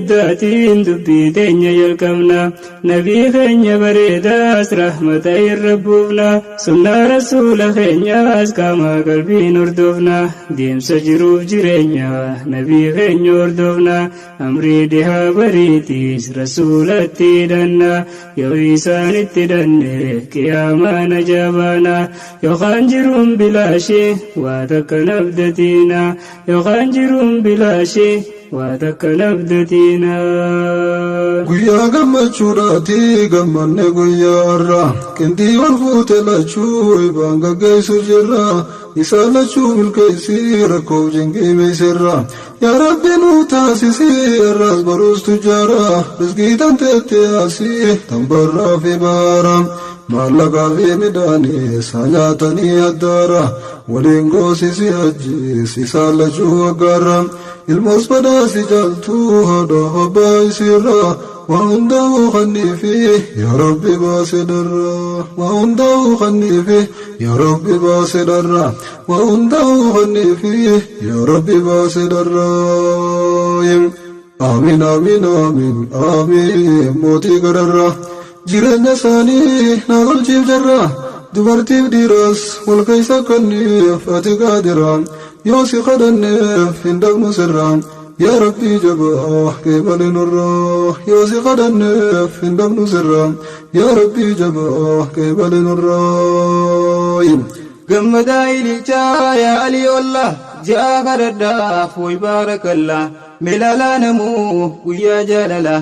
Guddaatiin dubbii teenya jalqabna. Nabii keenya bareedaas rahmata irra buufna. Sunnaa rasuula keenyaas qaama qalbiin hordofna. Deemsa jiruuf jireenya nabii keenya hordofna. Amrii dhihaa bariitiis rasuulatti hidhanna. Yoo isaanitti hidhanne qiyaamaa najaa baana. Yookaan jiruun bilaashii waa takka nabdatiina. Yookaan jiruun bilaashii waa takka nabdatiina. Guyyaa gammachuudhaati gammanne guyyaa har'a qindii wal fuute lachuu ibaan gaggeessu jirra isaan lachuu milkeessii rakkoof jinqii beeksirra yaa rabbi nu taasisii irraas baruus tujjaara rizqii tanteetti yaasii tan barraa fi baara maallaqaa fi midhaanis haa nyaatanii addaara waliin goosisi ajjiis isaan lachuu waggaarra ilmoos badhaasi caaltuu haadha abbaa isiirra waa hundaa'uu kanniifi yaa rabbi baase dharra waa hundaa'uu kanniifi yaa rabbi baase dharra waa hundaa'uu kanniifi yaa rabbi baase dharra. Amiin amiin amiin amiin mootii gararra jireenya isaanii naa tolchiif jarra dubartiif dhiiras wal keessa kanniif ati qaadira yoo si kadhanneef hin dhabnu sirra yaa rabbii jabaa qeebale nurra yoo si kadhanneef hin dhabnu sirra yaa rabbii jabaa qeebale nurra. Gammadaa ililchaa yaa alii olla ji'a kadhadhaaf way baarakallaa meelaalaa namuu guyyaa jaalala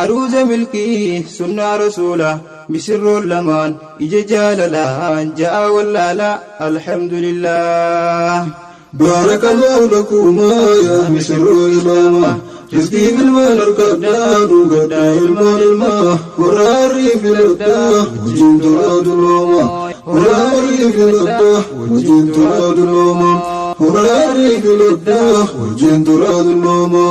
aruuza milkii sunnaa rasuula misirroon lamaan ija jaalalaan ja'a wallaalaa alhamdulillah. بارك الله لكما يا مسر إماما رزقي في المال القدا دوغدا المال الماء وراري في الأبدا وجنت الأدلوما وراري في الأبدا وجنت الأدلوما وراري في الأبدا وجنت الأدلوما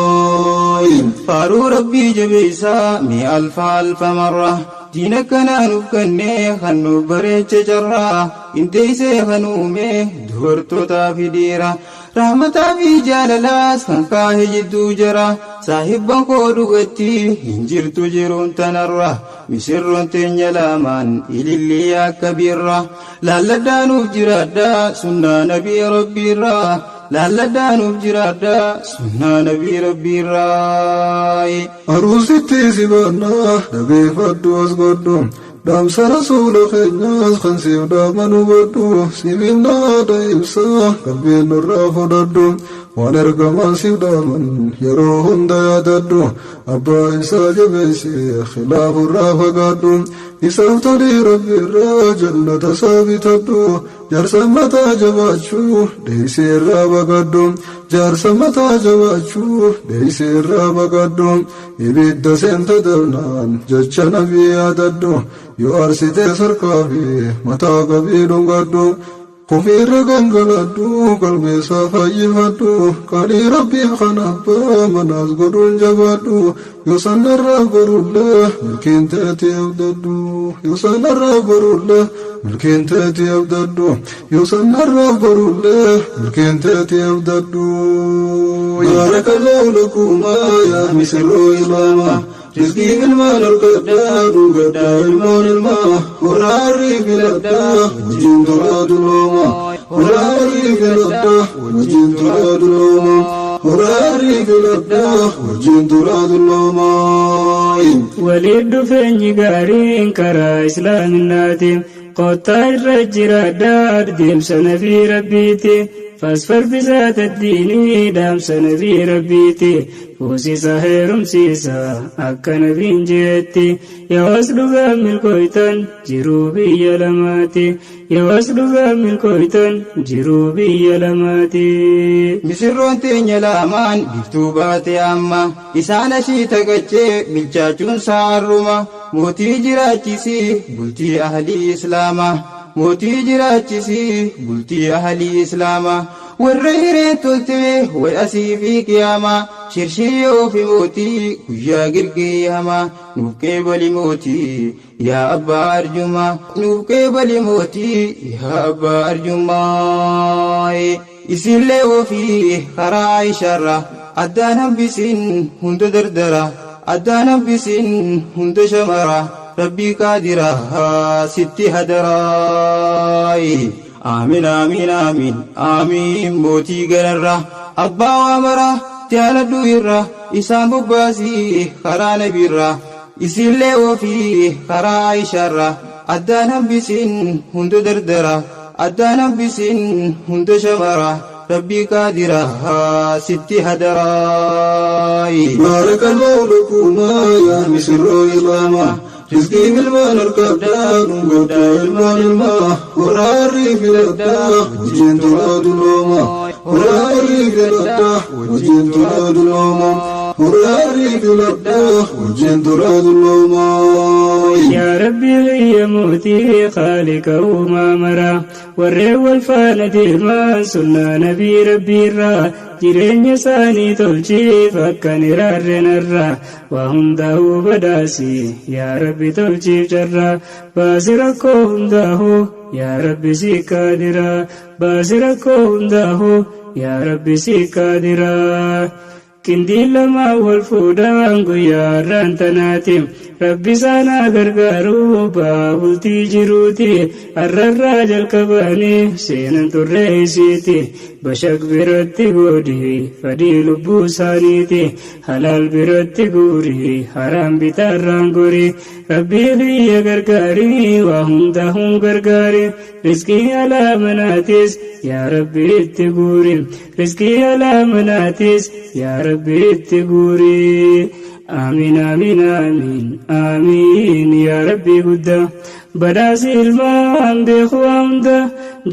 Faaruu rabbii jabeessaa mi alfa alfa marra diina kanaa nuuf kennee kan nuuf bareeche carraa inteessee kan uume dubartootaa fi dhiira rahmataa fi jaalalaas kan kaahe jidduu jira saahibban koo dhugatti hin jirtu jiruun tanarra misirroon teenya lamaan ilillii akka birra laalladhaa nuuf jiraadhaa sunnaa nabii rabbiirraa laalladhaa nuuf jiraadhaa sunnaa nabii rabbiirraa. Aruusitti si baannaa dhageeffadhu as godhu dhaamsa rasuula keenyaas kan siif dhaaman hubadhu siif himnaadha ibsaa qalbiin nurraa fudhadhu waan ergamaan siif dhaaman yeroo hunda yaadadhu abbaa isaa jabeessi khilaafurraa fagaadhu isaaf tolii rabbiirraa jannata isaa bitadhu jaarsa mataa jabaachuu dheessee irraa baqadhu jaarsa mataa jabaachuu dheessee irraa baqadhu ibidda seenta dabnaan jecha nabii yaadadhu yoo arsitee sarkaa fi mataa qabii dhungadhu Kufiirra gangaladhu qalbeessaa fayyifadhu qalii rabbiif kan abbaa manaas godhuun jabaadhu yoo sanarraa barullee milkiin teetii abdadhu yoo sanarraa barullee milkiin teetii abdadhu yoo sanarraa barullee milkiin teetii abdadhu. Baarakallahu lakumaa yaa misirroo ilaamaa. Rizqii ilmaan argadhaa dhugadhaa ilmaan ilmaa warraarri filadhaa wajjin tolaa dullooma warraarri filadhaa wajjin tolaa dullooma warraarri filadhaa wajjin tolaa dullooma. Waliin dhufeenyi gaariin karaa islaaminaati. Kottaa irra jiraadhaa deemsa nabii rabbiiti. Fasfar bisaata diinii dhaamsa nabii rabbiiti. Fuusisa heerumsiisa akka nabiin jeetti. Yoos dhugaa milkooytan jiruu biyya lamaati. Yoos dhugaa milkooytan jiruu biyya lamaati. Misirroon teenya lamaan biftuu baate amma isaan ashii tagachee bilchaachuun saarruma mootii jiraachisii bultii ahlii islaamaa mootii jiraachisii bultii ahlii islaamaa warra hireen toltee way asii fi qiyaamaa shirshiriyoo fi mootii guyyaa girgiyyamaa nuuf qeebali mootii yaa abbaa arjumaa nuuf qeebali mootii yaa abbaa arjumaa isinlee ofii karaa ishaarra Addaan hambisiin hunda dardara, addaan hambisiin hunda shamara. Rabbii qaadira sitti hadaraayi. Aamin aamin aamin aamin mootii gararra abbaa waa mara jaaladhu irra isaan bobbaasii karaa nabiirra isillee ofii karaa aishaarra. Addaan hambisiin hunda dardara, addaan hambisiin hunda shamara. Rabbii qaadira sitti hadaraayi. بارك الله لكما يا مسر إماما رزقي بالمان الكبدان قد المان الماء وراري في الأداء وجنت الأدلوما وراري في الأداء وجنت الأدلوما وراري في الأداء وجنت الأدلوما. Yaa Rabbi biyya mootii khaalika uumaa mara warreen wal faana deeman sunnaa nabii rabbiirraa jireenya isaanii tolchiif akka niraarrenarraa waa hundaa'uu badhaasi yaa Rabbi tolchiif carraa baasi rakkoo hundaa'uu yaa Rabbi si kaadiraa baasi rakkoo hundaa'uu yaa Rabbi si kaadiraa. Qindiin lamaa wal fuudhaan guyyaa har'aan tanaati. Rabbi isaanaa gargaaruu baabultii jiruuti. Har'arraa jalqabanii seenan turree isiiti. Bashaq biratti godhi fadhii lubbuu isaaniiti. Halaal biratti guuri haraam bitaarraan gori. Rabbii biyya gargaarii waa hundaa hun gargaari. Rizqii alaa manaatis yaa Rabbi itti guuri. Rizqii alaa manaatis yaa Rabbi itti guuri. Amiin amiin amiin amiin yaa Rabbi guddaa. Badhaasi ilmaan beeku waa hunda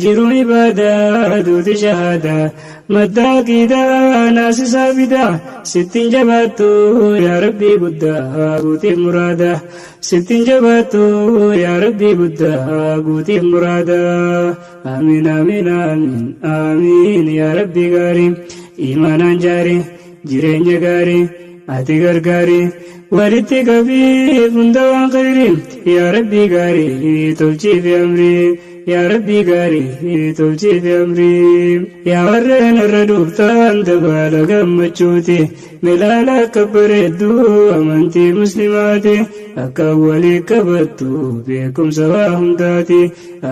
jiruun ibaadaa duuti shahaadaa. Madda aqiidaa naasisaa fidaa sittiin jabaattu yaa Rabbi guddaa guutii muraadaa. Sittiin jabaattu yaa Rabbi guddaa guutii muraadaa. Amiin amiin amiin amiin yaa Rabbi gaarii imaanaan jaarii jireenya gaarii ati gargaarii walitti qabii hunda waan khayrii yaa Rabbi gaarii tolchiif amrii yaa Rabbi gaarii tolchiif amrii yaa warreen irra dhuftaan dabaala gammachuuti milaala akka bareedduu amantii muslimaati akka walii qabattu beekumsa waa hundaati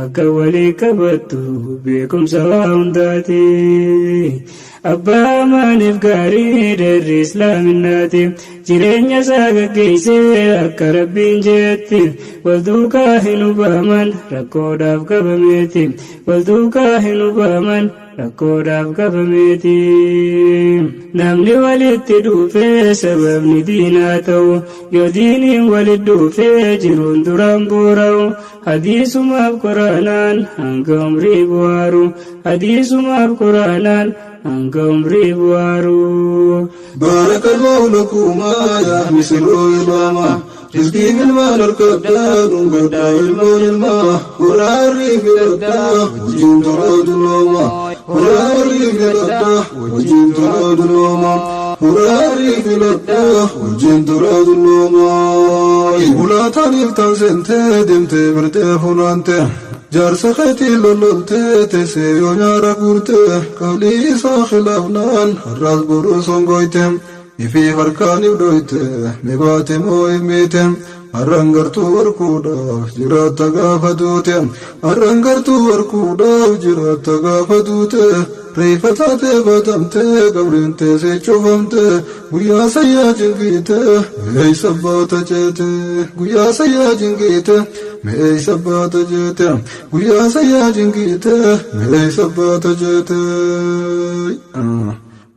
akka walii qabattu beekumsa waa hundaati. Abbaa maaniif gaarii dheerri islaaminaati jireenya isaa gaggeessee akka rabbiin jeetti wal duukaa hin hubaman rakkoodhaaf qabameeti wal duukaa hin hubaman rakkoodhaaf qabameeti. Namni walitti dhufee sababni diinaa ta'u yoo diiniin walitti dhufee jiruun duraan boora'u hadiisumaaf qoraanaan hanga umrii bu'aaru hadiisumaaf qoraanaan hanga umrii bu'aaru. بارك الله لكما يا مسر إماما رزقي بالمال الكبدان قد المال الماء وراري في الأداء وجنت الأدلوما وراري في الأداء وجنت الأدلوما وراري في الأداء وجنت الأدلوما. ولا تعرف تنسنت دمت برتي فلانت jaarsa keetii lolloltee teessee yoo nyaara guurte qawlii isaa khilaafnaan har'aas boruu songoyte ifii harkaan ibdooyte mi baate moo himmiite har'an gartuu barkuudhaaf jiraatta gaafa duute har'an gartuu barkuudhaaf jiraatta gaafa duute reeffa taatee batamtee qabriin teessee cufamte guyyaa sayyaa jingiite mi'eessa baata jeete guyyaa sayyaa jingiite mi'eessa baata jeete guyyaa sayyaa jingiite mi'eessa baata jeete.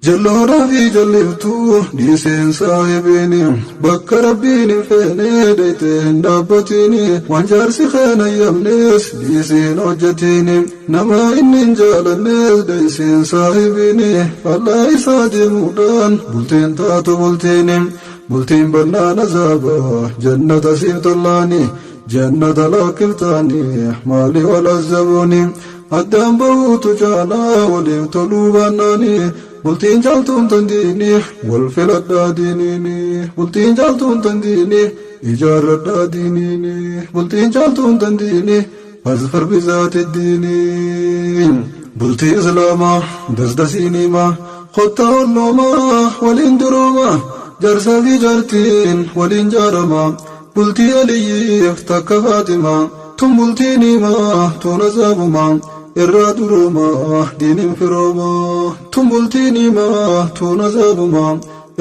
Jalloodhaa fi jalliftuu dhiiseen saahibiini bakka rabbiin hin feene dheeytee hin dhaabbatini waan jaarsi keena yamnees dhiiseen hojjetini nama inni hin jaalannees dheeyseen saahibiini faallaa isaa deemuudhaan bulteen taatu bulteeni bultiin bannaan azaaba jannata siif tollaani jannata lakkiftaani maali wal azzabuuni addaan bahuutu caalaa waliif toluu baannaani bultiin caaltuun tandiini wal filadhaa diiniini bultiin caaltuun tandiini ijaarradhaa diiniini bultiin caaltuun tandiini fasfar bizaati diini bultii islaamaa dasdasiinimaa Kottaa olloomaa waliin duroomaa jaarsaa fi jaartiin waliin jaaramaa bultii Aliyyiif takka Faatimaa tun bultiin himaa tun azaabumaa irraa duroomaa diiniin firoomaa tun bultiin himaa tun azaabumaa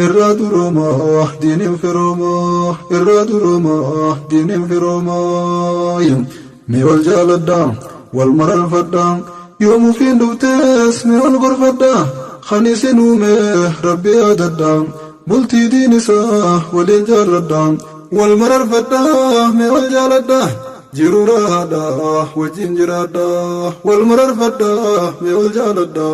irraa duroomaa diiniin firoomaa irraa duroomaa diiniin firoomaa. Mee wal jaaladhaa wal mararfadhaa yoo mufiin dhuftees mee wal gorfadhaa kan isin uume rabbi yaadadhaa bultii diin isaa waliin jaarradhaa wal mararfadhaa mee wal jaaladhaa jiruu raahaadhaa wajjin jiraadhaa wal mararfadhaa mee wal jaaladhaa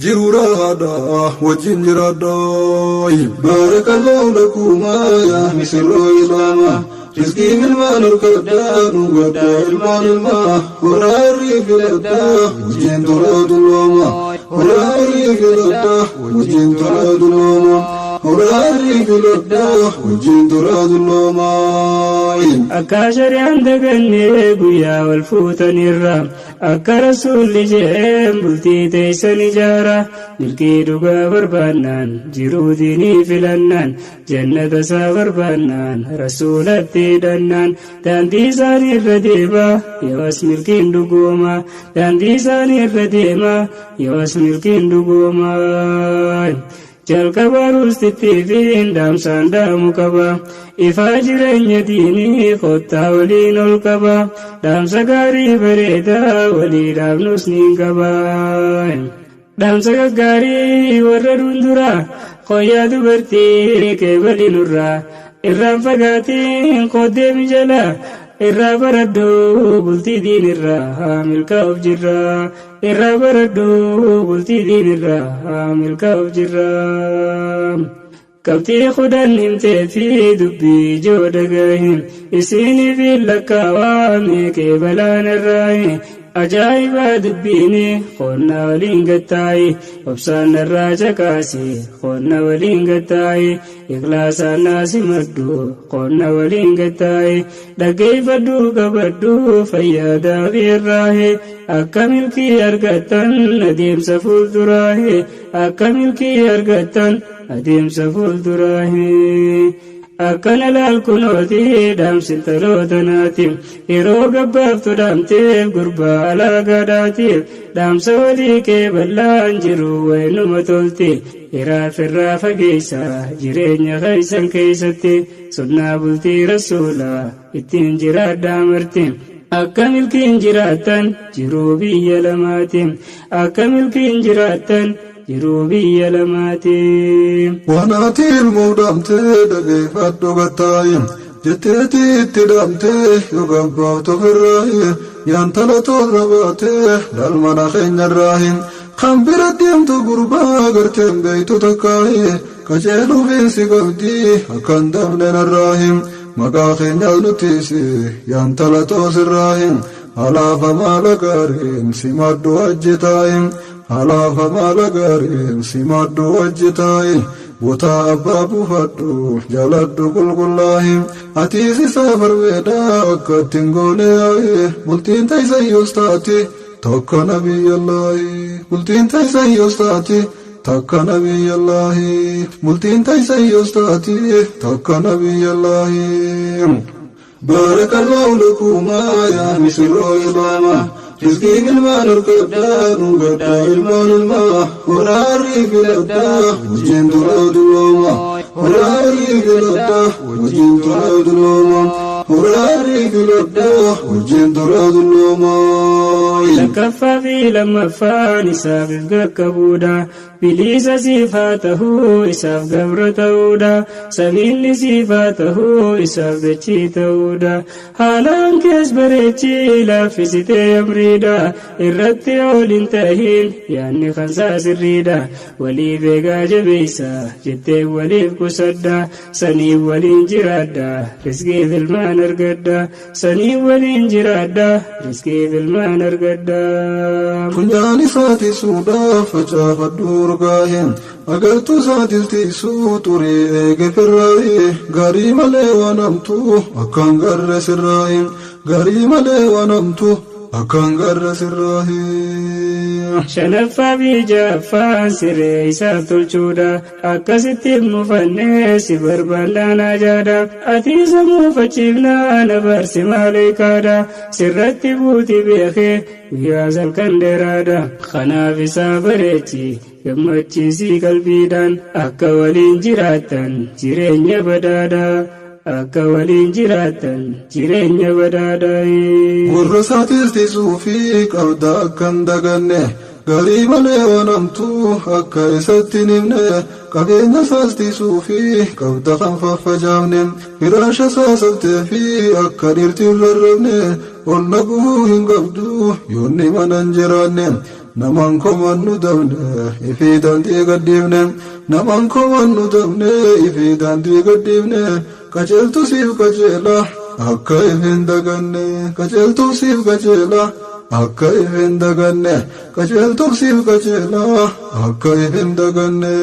jiruu raahaadhaa wajjin jiraadhaa. Baarakallahu lakumaa yaa misirroo islaamaa. Rizqii ilmaan harkadhaa dhugadhaa ilmaan ilmaa horaa irrii filadhaa wajjin tolaa dullooma horaa irrii filadhaa wajjin tolaa dullooma horaa irrii filadhaa wajjin tolaa dullooma. Akka shari'aan dagannee guyyaa wal fuutanirra akka rasuulli jedheen bultii teessan ijaara milkii dhugaa barbaannaan jiruu diinii filannaan jannata isaa barbaannaan rasuulatti hidhannaan daandii isaanii irra deema yoos milkiin dhugooma daandii isaanii irra deema yoos milkiin dhugooma. Jalqaba ruustittii fi dhaamsaan dhaamu qaba. Ifaa jireenya diinii kottaa waliin ol qaba. Dhaamsa gaarii bareedaa walii dhaabnus ni qaba. Dhaamsa gaggaarii warra dunduraa qoyyaa dubartii keebalii nurraa irraan fagaatiin qooddee mijalaa irraa baradhu bultii diinirraa milkaa'uuf jirra. Irraa baradhu bultii diinirraa milkaa'uuf jirra. Qabxii kudhan himtee fi dubbii ijoo dhagahin isinii fi lakkaawaa meeqee balaan irraayi. Ajaa'iba dubbiini qonna waliin gattaayi obsaan irraa caqaasi qonna waliin gattaayi ikhlaasaan naasi maddu qonna waliin gattaayi dhaggeeffadhu qabadhu fayyadaa irraahi akka milkii argattan adeemsa fuulduraahi akka milkii argattan adeemsa fuulduraahi. Akkana laal kunooti dhaamsintaloota naati yeroo gabbaaftu dhaamteef gurbaa alaa gadhaatiif dhaamsa walii kee bal'aan jiru waynuma tolti hiraaf irraa fageessa jireenya keessan keessatti sunnaa bultii rasuulaa ittiin jiraadhaa marti. Akka milkiin jiraattan jiruu biyya lamaati. Akka milkiin jiraattan jiruu biyya lamaati. Waan ati ilmoo dhaamtee dhageeffadhu gattaayi jetteeti itti dhaamtee yoo gabbaaftu ofirraayi yaantala toorra baatee dhalmana keenyarraayi kan bira deemtu gurbaa garteen beeytu takkaayi qajeeluufiin si qabdii akkan dabne narraayi maqaa keenyaas nuttiisi yaantala toosirraayi alaafa maala gaariin si maddu hojjetaayi. Alaafa maala gaariin si maddu hojjetaayi botaa abbaa buufadhu jaaladhu qulqullaahi atiis isaa barbeedhaa akka ittiin goone yaa'i bultiin ta'isayyus taati takka nabiyyallaahi bultiin ta'isayyus taati takka nabiyyallaahi bultiin ta'isayyus taati takka nabiyyallaahi. Baarakallahu lakumaa yaa misirroo islaamaa. Rizqii ilmaan harkadhaa dhugadhaa ilmaan ilmaa horaa irrii filadhaa wajjin tolaa dullooma horaa irrii filadhaa wajjin tolaa dullooma horaa irrii filadhaa wajjin tolaa dullooma. Lakkaffaa fi lammaffaan isaaf qaqqabuudha. Bilisa siif haa ta'uu isaaf gabra ta'uudha. Samiinni siif haa ta'uu isaaf dachii ta'uudha. Haalaan kees bareechii laaffisitee amriidha. Irratti ol hin tahin yaadni kansaa sirriidha. Waliif eegaa jabeessa jettee waliif qusadha. Sanii waliin jiraadha riskiif ilmaan argadha. Sanii waliin jiraadha riskiif ilmaan argadha. Funyaan isaati suudhaa facaafadhu urgaahe agartuu isaatis tiisuu xurii eege firraahe gaarii malee waan hamtuu akkaan garre sirraahe gaarii malee waan hamtuu Akkan garra sirraahi. Shanaffaa fi ja'affaan siree isaaf tolchuudha. Akkasitti mufannee si barbaannaan ajaadha. Ati isa muufachiifnaa na barsi maaleekaadha. Sirratti buuti beekee guyyaa salkan dheeraadha. Kanaaf isaa bareechi gammachiisii qalbiidhaan akka waliin jiraattan jireenya badaadha. Akka waliin jiraattan jireenya badaadha. Warra isaatis tiisuu fi qabda akka hin daganne gaarii malee waan hamtuu akka isatti hin himne qabeenya isaas tiisuu fi qabda kan faffacaafne firaasha isaa sabtee fi akka dhiirti hin rarrabne ol naquu hin qabdu yoonni mana hin jiraanne namaan komannu dabne ifii daandii gadhiifne namaan komannu dabne ifii daandii gadhiifne qajeeltu siif qajeela akka ifin daganne qajeeltu siif qajeela akka ifin daganne qajeeltu siif qajeela akka ifin daganne.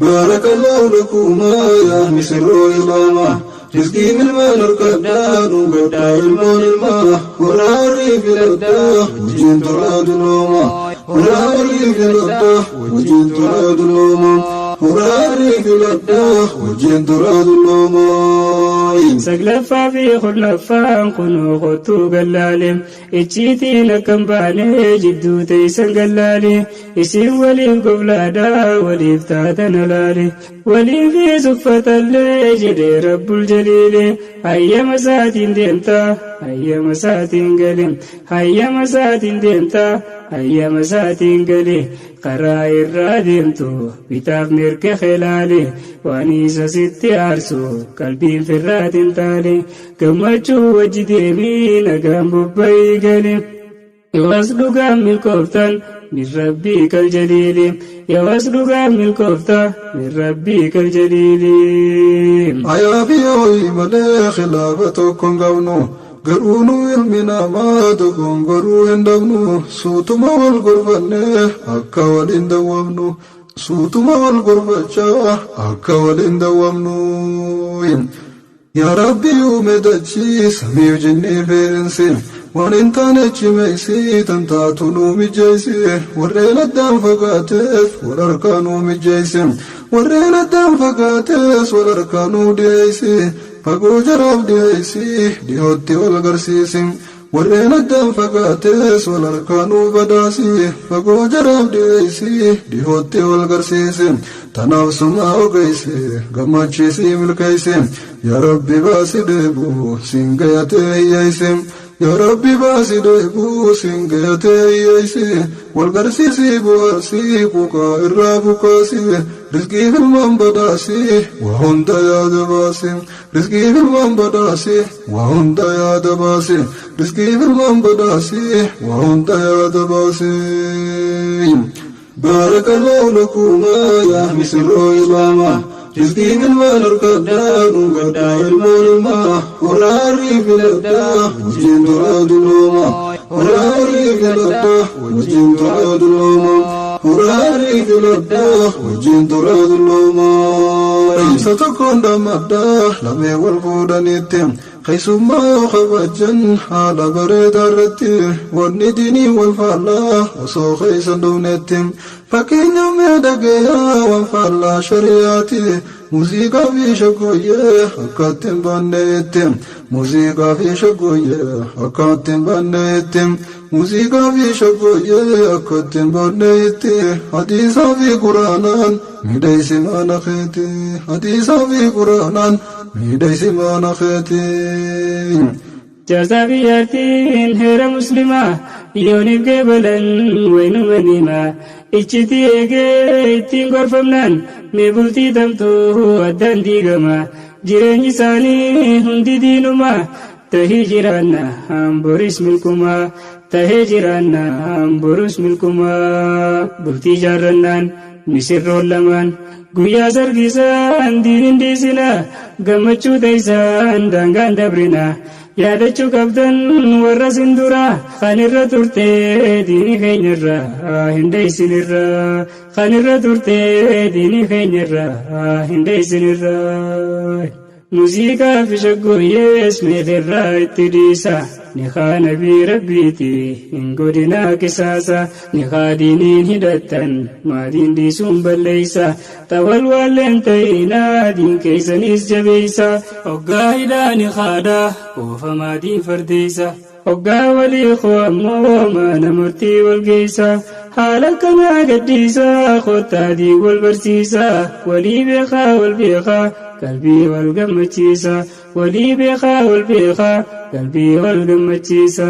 Baarakallahu lakumaa yaa misirroo ilaamaa rizqiin ilmaan harkadhaa dhugadhaa ilmaan ilmaa horaa filadhaa wajjin turaa dullooma horaa filadhaa wajjin turaa dullooma horaa filadhaa wajjin turaa dullooma. Saglaffaa fi kurnaffaan kunoo kottuu gallaale icciitiin akkam baane jidduu teessan gallaale isin waliif goflaadhaa waliif taatan alaale waliifis uffatallee jedhee rabbul jaliile hayyama isaatiin deemtaa hayyama isaatiin gale hayyama isaatiin deemtaa hayyama isaatiin gale karaa irraa deemtu bitaaf mirga khilaale waan isa sitti aarsu qalbiin firraatiin taale gammachuu wajji deemii nagaan bobba'ii gale yoos dhugaan milkooftan min rabbii kal jaliili yoos dhugaan milkoofta min rabbii kal jaliili. Ayaa fi hooyi malee khilaafa tokko hin qabnu. Garuu nu ilmi namaa tokkoon garuu hin dhabnu suutuma wal gorfannee akka waliin dawwamnu suutuma wal gorfachaa akka waliin dawwamnu. Yaa Rabbi uume dachii samiif jinnii feensi waan hin taane cimeessi tan taatu nuu mijeessi warreen addaan fagaateef wal harkaa nuu mijeessi warreen addaan fagaatees wal harkaa nuu dhiyeessi. Fagoo jaraaf dhiyeessi dhiyootti wal agarsiisi warreen addaan fagaatees wal harkaa nuu badaasi fagoo jaraaf dhiyeessi dhiyootti wal agarsiisi tanaaf sumaa ogeessi gammachiisii milkeessi yaa Rabbi baasi deebuu siin gayatee hiyyeessi yaa Rabbi baasi deebuu siin gayatee hiyyeessi wal garsiisii bu'aasii kukaa irraa bukaasi rizqii ilmaan badaasi waa hunda yaada baasi rizqii ilmaan badaasi waa hunda yaada baasi rizqii ilmaan badaasi waa hunda yaada baasi. Baarakallahu lakumaa yaa misirroo ilaamaa rizqiin ilmaan harkadhaa dhugadhaa ilmaan ilmaa horaa filadhaa wajjin turaa dullooma horaa filadhaa wajjin turaa dullooma horaa filadhaa wajjin turaa dullooma. Isa tokkoon dammadhaa lamee wal fuudhanitti keessummaa yoo kabajan haala bareedaa irratti wanni diinii wal faallaa osoo keessa hin dhufnetti fakkeenya mee dhagayaa waan faallaa shari'aati muuziqaa fi shaggooyyee akka itti hin baanneetti muuziqaa fi shaggooyyee akka itti hin baanneetti muuziqaa fi shaggooyyee akka itti hin baanneetti hadiisaa fi quraanaan miidhaysi mana keeti hadiisaa fi quraanaan miidhaysi mana keeti. Jaarsaa fi jaartiin heera muslimaa yooniif geebalan waynuma nimaa iccitii eegee ittiin gorfamnaan mee bultii tamtuu addaan diigama jireenyi isaanii hundi diinumaa tahii jiraanna hamboris milkumaa tahee jiraanna hamborus milkumaa bultii jaarrannaan misirroon lamaan guyyaa sargisaan diinin dhiisinaa gammachuu taysaan daangaan dabrinaa yaadachuu qabdan warra sinduraa kan irra turte diinii keenyarraa hin deessinirraa kan irra turte diinii keenyarraa hin deessinirraa. Muuziqaa fi shaggooyyees meetirraa itti dhiisa. Nikaa nabii rabbiiti hin godinaa qisaasa. Nikaa diiniin hidhattan maatiin dhiisuun balleeysa. Tawalwaalleen ta'inaa diin keeysanis jabeeysa. Hoggaa hidhaa nikaadha oofa maatiin fardeeysa. Hoggaa walii koo ammoo mana murtii wal geeysa. Haala kanaa gaddiisa kottaatii wal barsiisa. Walii beekaa wal beekaa qalbii wal gammachiisa. Walii beekaa wal beekaa qalbii wal gammachiisa.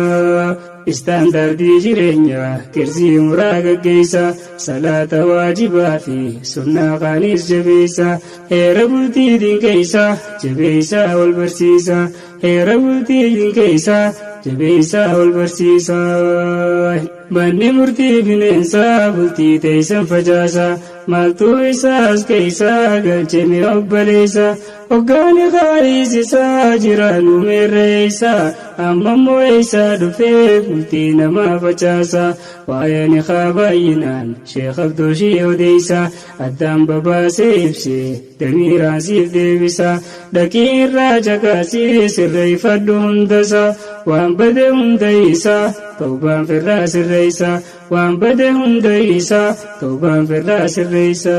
Istaandaardii jireenyaa kirsii muraa gaggeessa. Salaata waajibaa fi sunnaa qaanis jabeessa. Heera bultii dinqeessa jabeessa wal barsiisa. Heera bultii dinqeessa jabeessa wal barsiisa. Manni murtii bineensaa bultii teessan facaasa. Maaltu isaas keessa galche mi obboleessa. Hoggaani qaayisisaa jiraanu meerreessa. Amma immoo eessa dhufee bultii namaa facaasa. Waa'ee nikaa baay'inaan Sheekh Abdooshii odeessa. Addaan babaasee ibsee damiiraan siif deebisa. Dhaqii irraa caqasii sirreeffadhu hundasa. Waan bade hunda isaa tawbaan firraa sirreessa. Waan bade hunda isaa tawbaan firraa sirreessa.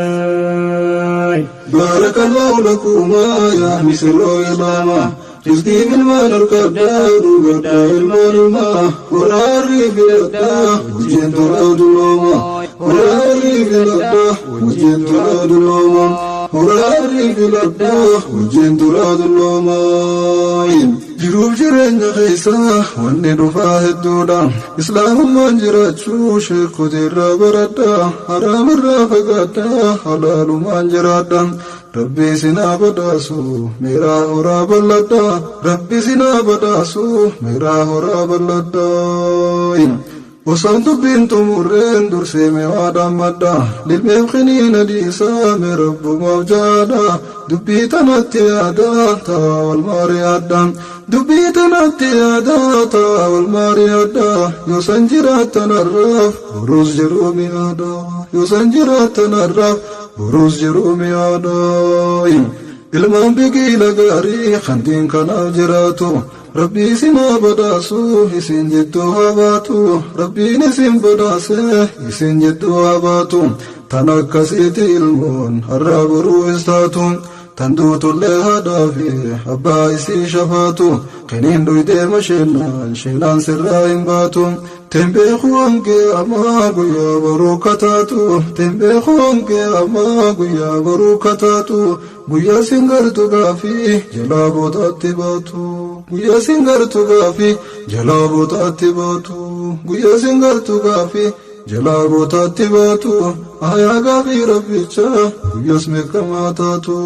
بارك الله لكما يا مسر عظاما رزقي بالمال الكبدا دوغدا المال ما وراري في الدا وجنت الأدلوما وراري في الدا وجنت الأدلوما وراري في الدا وجنت الأدلوما jiruuf jireenya keessa wanni dhufaa hedduudha. Islaamummaan jiraachuu sheekota irraa baradha. Haraamirraa fagaadha. Halaalumaan jiraadha. Rabbi sinaa badhaasu miiraa horaa bal'adha. Rabbi sinaa badhaasu miiraa horaa bal'adha. Osaan dubbiin xumurreen dursee mi'aa dhaammadha. Lilmeef qiniina dhiisaa mee rabbumaaf jaadha. Dubbii tanatti yaada ta'a wal maari'adha. Dubbii tanatti yaada ta'a wal maari'adha. Yoo san jiraattan har'aaf boruus jiruu mi'aadha. Yoo san jiraattan har'aaf boruus jiruu mi'aadha. Ilmaan biqila gaarii kantiin kanaaf jiraatu. Rabbi isin haa badhaasu isin jidduu haa baatu. Rabbiin isin badhaase isin jidduu haa baatu. Tan akkasiiti ilmoon har'a boruu taatu. Tan duutullee haadhaa fi abbaa isii shafaatu. Kiniin dhuyitee masheenaan sheenaan sirraa hin baatu. Tembeeku hangee ammaa guyyaa boruu kataatu. Tembeeku hangee ammaa guyyaa boruu kataatu. Guyyaa singartu gaafii jalaa bootaatti baatu. Guyyaa singartu gaafii jalaa bootaatti baatu. Guyyaa singartu gaafii jalaa bootaatti baatu. Ayaa gaafii rabbicha guyyaas meeqamaa taatu.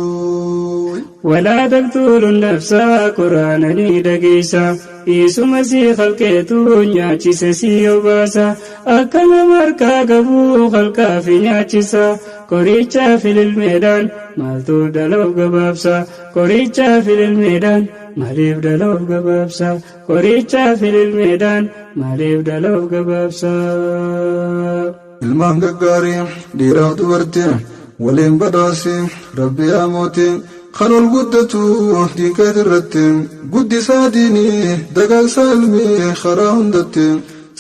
ولا تقتلوا النفس قرآنني دقيسا Isuma si halkeetu nyaachise si obaasa. Akka nama harkaa qabu halkaa fi nyaachisa. Qoricha fililmeedhaan maaltu dhaloof gabaabsa. Qoricha fililmeedhaan maaliif dhaloof gabaabsa. Qoricha fililmeedhaan maaliif dhaloof gabaabsa. Ilmaan gaggaarii dhiiraaf dubartii waliin badhaasi rabbi yaa mootii kan ol guddatu diinqeet irratti guddisaa diinii dagaagsaa ilmii karaa hundatti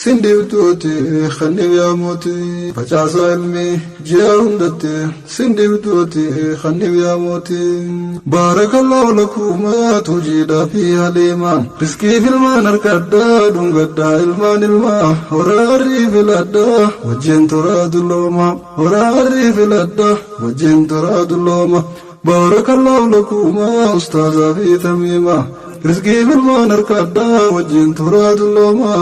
sin dhiibduuti kanniif yaa mootii facaasaa ilmii ji'a hundatti sin dhiibduuti kanniif yaa mootii. Baarakallahu lakumaa tujiidhaa fi haliimaa riskiif ilmaan harkaddaa dhungaddaa ilmaan ilmaa horaarii filaddaa wajjin turaa dullooma horaarii filaddaa wajjin turaa dullooma. Baarakallahu lakumaa ustaazaa fi tamiimaa riskiif ilmaan harkaddaa wajjin turaa dullooma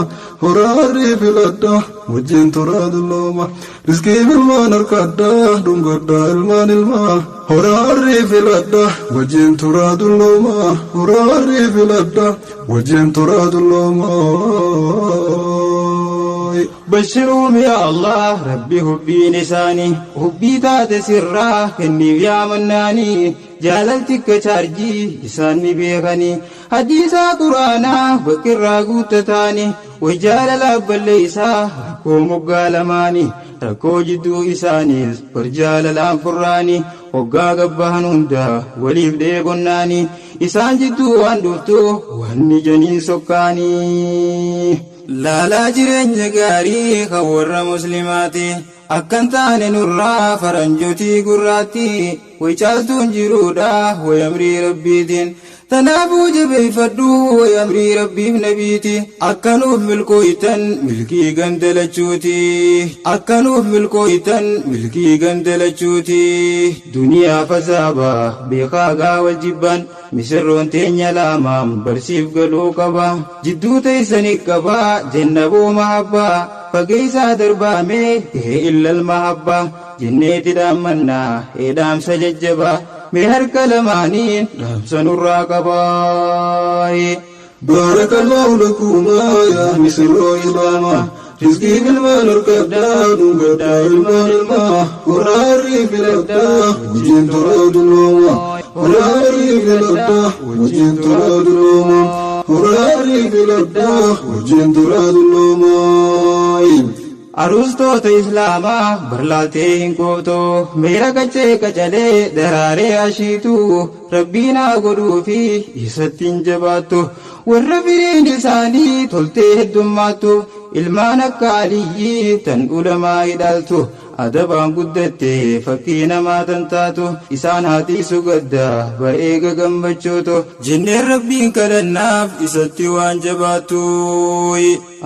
horaarii filaddaa wajjin turaa dullooma riskiif ilmaan harkaddaa dhungaddaa ilmaan ilmaa horaarii filaddaa wajjin turaa dullooma horaarii filaddaa wajjin turaa dullooma. بشروم يا الله ربي حبي نساني حبي تات سرا كني يا مناني جالتك چارجي إساني بيغني حديثا قرانا بكرا قوتتاني. Way jaalala balleeysaa rakkoo moggaa lamaanii, rakkoo jidduu isaaniis bar jaalalaan furraanii, hoggaa gabbahan hundaa waliif dheegonnaanii, isaan jidduu waan dhuftu wanni janiin sokkaanii. Laalaa jireenya gaarii kan warra muslimaati, akkan taane nurraa faranjootii gurraatti, way caaltuun jiruudha way amrii rabbiitiin. Tanaafuu jabeeffadhu way amrii rabbiif nabiiti. Akkanuuf milkooytan milkii gandalachuuti. Akkanuuf milkooytan milkii gandalachuuti. Duniyaa fasaabaa beekaa gaa wal jibban, misirroon teenya lamaan barsiif galuu qaba. Jidduu teessanii qabaa jannaboo mahabbaa, fageessaa darbaamee gahee illal mahabbaa, jenneeti dhaammannaa heedhaamsa jajjabaa, mee harka lamaaniin dhaamsa nurraa qabaa. بارك الله لكما يا مسرو إماما، رزقي بالمال الكبدا نقدا المال الماء، وراري في الأبدا وجين تراد اللوما، وراري في الأبدا وجين تراد اللوما، وراري في الأبدا وجين تراد اللوما. Aruustoota Islaamaa barlaaltee hin kooftu, miira qacee qacalee daraaree ashiitu, rabbiin haa godhuu fi isatti hin jabaattu. Warra firiin isaanii toltee heddummaattu, ilmaan akka aliyyii tan ulamaa hidhaltu, adabaan guddatte fakkii namaa tan taatu, isaan haatiisu gadda bareega gammachuutu, jenneen rabbiin kadhannaaf isatti waan jabaattu.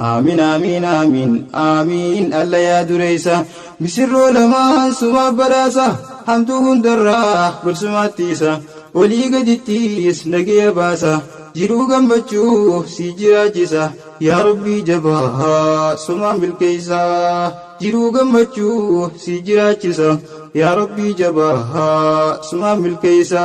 Aamin aamin aamin aamin alla yaa dureessa, misirroo lamaan sumaaf badhaasa, hamtuu hundarraa barsumaattiisa, olii gadittiis nagaya baasa, jiruu gammachuu si jiraachisa, yaa rabbii jabaa sumaan milkeessa, jiruu gammachuu si jiraachisa, yaa rabbii jabaa sumaan milkeessa.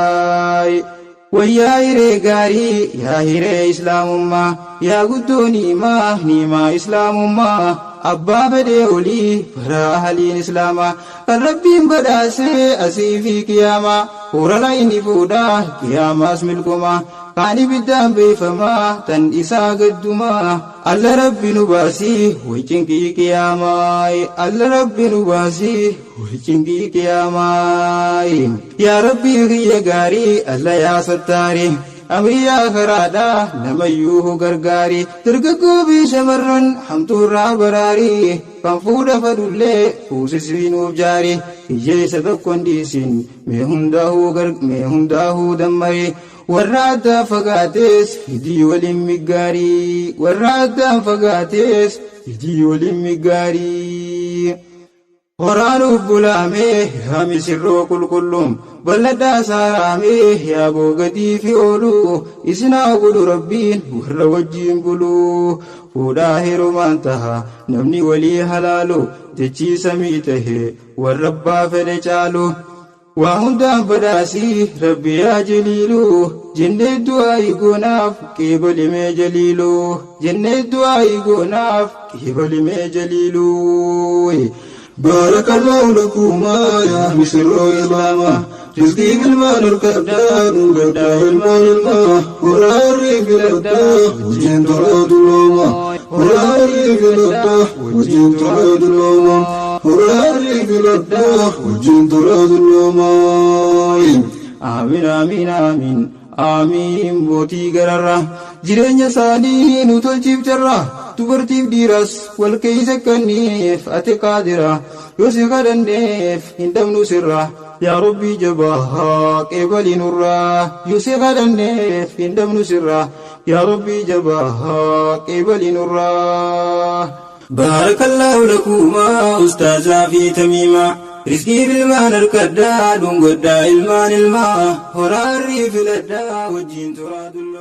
Wayyaa hiree gaarii yaa hiree islaamummaa, yaa guddoo niimaa niimaa islaamummaa, abbaa fedhee olii bara ahaliin islaamaa, kan rabbiin badhaasee asii fi qiyaamaa, hurara inni fuudhaa qiyaamaas milkomaa, kaan ibiddaan beefamaa tan isaa gaddumaa, alla rabbi nu baasii way cinqii qiyaamaa, alla rabbi nu baasii way cinqii qiyaamaa. Yaa rabbii kiyya gaarii alla yaa sattaarii, amriyaa karaadhaa namayyuu gargaari, dargaggoo fi shamarran hamtuurraa baraarii, kan fuudha fadhullee fuusisiinuuf jaari, hiyyeessa tokko hin dhiisin mee hundaa'uu dammari, warra addaan fagaatees hidii waliin miggaarii, warra addaan fagaatees hidii waliin miggaarii. Horaanuuf bulaamee yaa misirroo qulqulluun, balladhaa saaraamee yaa boogadii fi ooluu, isinaa godhu rabbiin warra wajjiin buluu, fuudhaa heerumaan taha namni walii halaalu, jechii samii tahe warra abbaa fedhe caalu. Waa hundaan badhaasii rabbi yaa jaliilu, jennee du'aa goonaaf qeebalimee jaliilu, jennee du'aa goonaaf qeebalimee jaliilu. بارك الله لكما يا مسرو إماما، رزقي بالمال الكبدا نقدا المال الماء، وراري في الأبدا وجين تراد اللوما، وراري في الأبدا وجين تراد اللوما، وراري في الأبدا وجين تراد اللوما. Aamin aamin aamin aamin bootii gararra, jireenya isaanii nu tolchiif jarra, dubartiif dhiiras wal keessa kanniif ati qaadira, yoo si kadhanneef hin dhabnu sirra, yaa rabbii jabaa qeebalii nurraa, yoo si kadhanneef hin dhabnu sirra, yaa rabbii jabaa qeebalii nurraa. Baarakallahu lakumaa ustaazaa fi tamiimaa, riskii ilmaan harkadhaa dhungodhaa ilmaan ilmaa, horaarrii filadhaa wajjiin turaa dulloo.